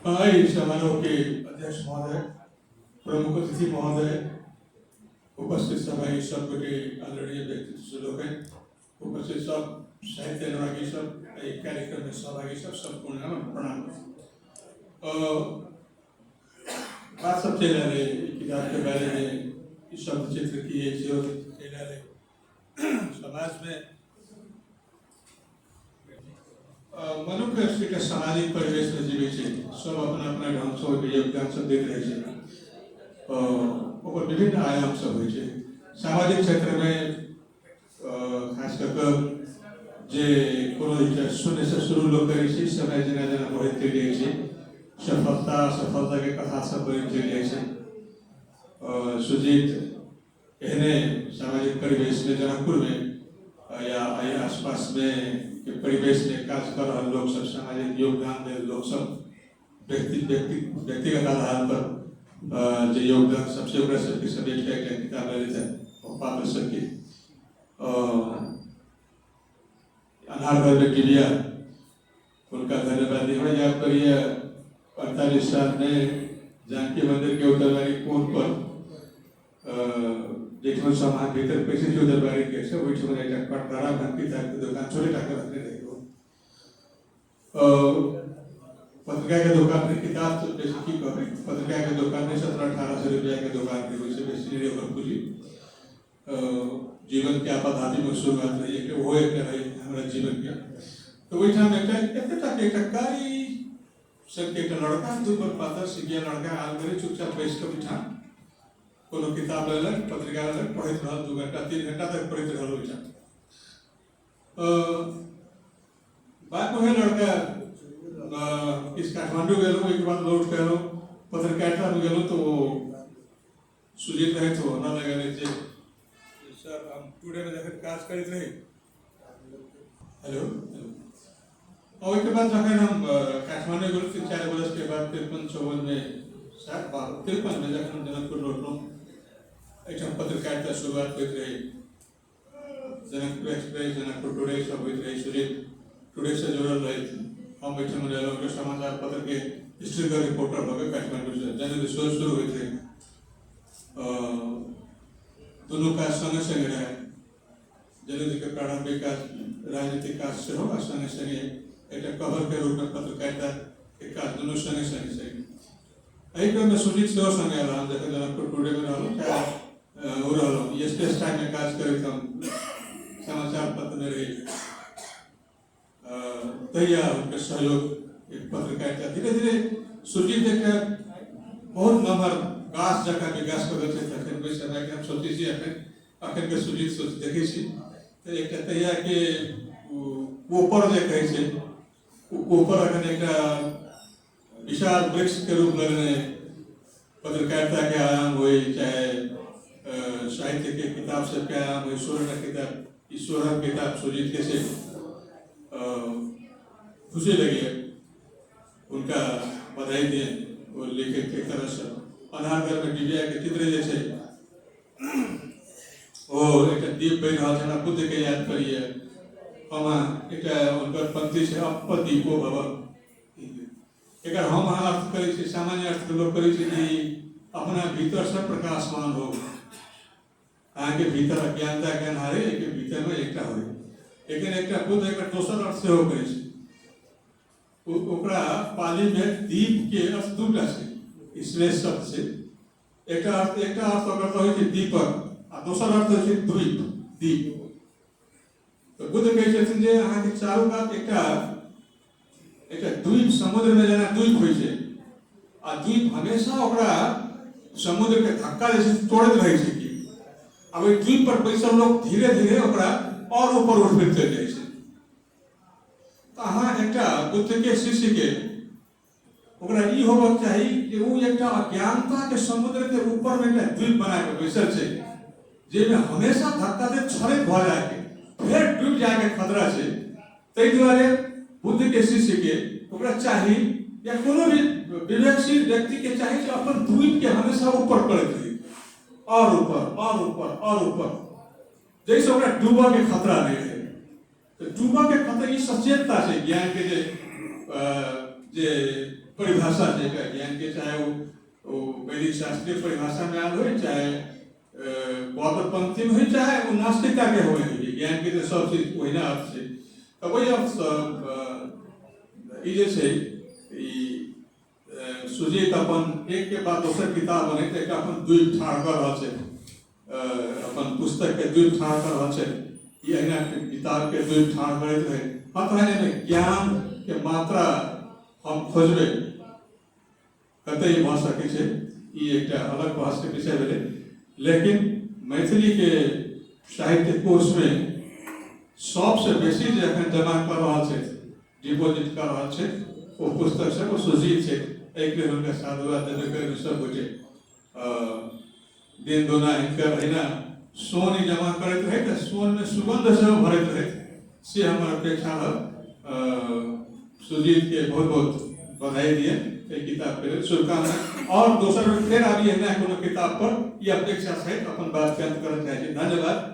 एहि समारोह के अध्यक्ष महोदय, प्रमुख अतिथि महोदय, उपस्थित सभा सब गोटे आदरणीय व्यक्तित्व लोकनि, उपस्थित सब साहित्य अनुरागी सब, एहि कार्यक्रम में सहभागी सब, सम्पूर्ण प्रणाम। बात सब चलि रहल है किताब के बारे में, ई शब्द चित्र की है सेहो चलि रहल है। समाज में मनुष्य एकटा सामाजिक परिवेशमे जीबै छै, सब अपना अपना ढङ्गसँ ओहिमे योगदान सब दैत रहै छै। ओकर विभिन्न आयाम सब होइ छै। सामाजिक क्षेत्रमे खास कऽ कऽ जे कोनो एकटा शून्यसँ शुरू लोक करै छै, समय जेना जेना बढ़ैत चलि जाइ छै, सफलता असफलताके कथा सब बढ़ैत चलि जाइ छै। सुजीत एहने सामाजिक परिवेशमे जनकपुरमे या एहि आसपासमे के परिवेशमे काज कऽ रहल लोकसब, सामाजिक योगदान देल लोकसब, व्यक्ति व्यक्ति व्यक्तिगत आधार पर जे योगदान सबसे ओकरा सबके समेट कऽ एकटा किताब भेलै छै पात्र सबके अन्हार घरमे डिबिया। हुनका धन्यवाद दी। हमरा याद पड़ैए 48 सालमे जानकी मंदिर के उत्तरवारी कोन पर जाहिठाम सामान भीतर पैसे छै उत्तरवारी के छै, ओहिठाम एकटा कटघरा भन किताबके दोकान छोटे टाके रखने रही। पत्रिका के दोकान में किताब तो बेसी की कहबै, पत्रिका के दोकान में 1700-1800 रुपया के दोकान के ओहिसँ बेसी नहि ओकर पूँजी। जीवन के आपाधापी में शुरुआत रही, एकटा ओहो एकटा रही हमरा जीवन के। तऽ ओहिठाम एकटा एतेटा के एकटा कारी सबके एकटा लड़का, दुबर पातर सिगिया लड़का आयल करै, चुपचाप बैस कऽ ओहिठाम कोनो किताब लेलक, पत्रिका लेलक, पढ़ैत रहल, 2 घंटा 3 घंटा तक पढ़ैत रहल ओहिठाम। बाद में वही लड़का इस काठमांडू गेलहुँ, ओहिके बाद लौट के एलहुँ, पत्रकारिता में गेलहुँ तो सुजीत रहे तो हमरा लगल जे सर हम टुडे में जखन काज करैत रही। हेलो। ओहिके बाद जखन हम काठमांडू गेलहुँ 3-4 बरस के बाद 53-54 में, 53 में जखन हम जनकपुर लौटलहुँ, एहिठाम पत्रकारिता शुरुआत होइत रही। जनकपुर एक्सप्रेस, जनकपुर टुडे सब होइत रहै, सुजीत टुडेसँ जुड़ल रहै। हम एहिठाम रहलहुँ एकटा समाचार पत्रके स्ट्रिंगर रिपोर्टर भऽ कऽ काठमांडूसँ जनक सेहो शुरू होइत रहै। दुनू काज सङ्गे सङ्गे रहै। जनकजीके प्रारम्भिक काज राजनीतिक काज सेहो आ सङ्गे सङ्गे एकटा कवरके रूपमे पत्रकारिताके काज, दुनू सङ्गे सङ्गे छै। एहि क्रममे सुजीत सेहो सङ्गे आयल। हम जखन जनकपुर टुडेमे रहलहुँ चाहे ओ रहलहुँ स्पेस टाइममे काज करैत हम समाचार पत्रमे रही, तहिया हुनकर सहयोग एक पत्रकारिता धीरे धीरे सुजीत एकटा बहुत नमहर गाछ जकाँ विकास कऽ गेल छै। तखन ओहि समयके हम सोचै छी, अखन अखनके सुजीत सोच देखै छी तऽ एकटा तहियाके कोपर जे कहै छै, ओ कोपर अखन एकटा विशाल वृक्ष के रूप लगने पत्रकारिता के आयाम होइ चाहे साहित्य के किताब सबके आयाम होइ, 16 किताब, ई 16 किताब सुजीत के से खुशी लगी, उनका बधाई दिए। वो लेखक एक तरह से अन्हार घर में डिबिया के चित्र जे छै ओ एकटा दीप बनि रहल छै, हमरा बुद्ध के याद पड़ैए। हम एकटा हुनकर पंक्ति छै अपदीपो भव। एकर हम अहाँ अर्थ करै छी, सामान्य अर्थ लोक करै छै कि अपना भीतरसँ प्रकाशमान हो, अहाँके भीतर अज्ञानताके अन्हारे एहिके भीतरमे एकटा होइ। लेकिन एकटा बुद्ध एकर दोसर अर्थ सेहो करै छै। ओकरा पालीमे दीपके अर्थ दूटा छै, ई श्रेष्ठ शब्द छै। एकटा अर्थ ओकर तऽ होइ छै दीपक आ दोसर अर्थ होइ छै द्वीप, दीप। तऽ बुद्ध कहै छथिन जे अहाँके चारू कात एकटा एकटा द्वीप, समुद्रमे जेना द्वीप होइ छै आ द्वीप हमेशा ओकरा समुद्रके धक्का जे छै तोड़ैत रहै छै कि आ ओहि द्वीप पर बैसल लोक धीरे धीरे ओकरा आओर ऊपर उठबैत चलि जाइ छै। तऽ अहाँ एकटा बुद्धके शिष्यके ओकरा ई होबक चाही कि ओ एकटा अज्ञानताके समुद्रके ऊपरमे एकटा द्वीप बना कऽ बैसल छै, जाहिमे हमेशा धक्का दैत छड़ैत भऽ जायके फेर डूबि जायके खतरा छै। ताहि दुआरे बुद्धके शिष्यके ओकरा चाही या कोनो भी विवेकशील व्यक्तिके चाही जे अपन द्वीपके हमेशा ऊपर करैत रही, आओर ऊपर, आओर ऊपर, आओर ऊपर, जाहिसँ ओकरा डूबऽके खतरा नहि रहै। तऽ डूबऽके खतरा ई सचेतता छै ज्ञानके जे जे परिभाषा छै एकरा ज्ञानके, चाहे ओ ओ वैदिक शास्त्रीय परिभाषामे आयल होइ, चाहे बौद्ध पंक्तिमे होइ, चाहे ओ नास्तिकताके होइ, ज्ञानके तऽ सब चीज ओहिना अर्थ छै। तऽ ओहि अर्थसँ ई जे छै ई सुजीत अपन एक के बाद दोसर किताब बनैत एकटा अपन द्वीप ठाढ़ कऽ रहल छै, अपन पुस्तक के द्वीप ठाढ़ कऽ रहल छै। ई अहिना किताब के द्वीप ठाढ़ करैत रहै। हँ, तहन एहिमे ज्ञान के मात्रा हम खोजबै कतऽ ई भऽ सकै छै, ई एकटा अलग बहसके विषय भेलै। लेकिन मैथिलीके साहित्य कोषमे सबसँ बेसी जे एखन जमा कऽ रहल छथि, डिपोजिट कऽ रहल छथि ओ पुस्तक सब, ओ सुजीत छथि। एहिके लेल हुनका साधुवाद देबे करबै सब गोटे। दिन दोना हिनकर अहिना सोन ई जमा करैत रहैत आ सोनमे सुगन्ध सेहो भरैत रहैत, से हमर अपेक्षा रहल। सुजीतके बहुत बहुत बधाई दिए एहि किताबके लेल, शुभकामना। आओर दोसर बेर फेर आबी एहिना कोनो किताब पर, ई अपेक्षा सहित अपन बातके अंत करऽ चाहै छी। धन्यवाद।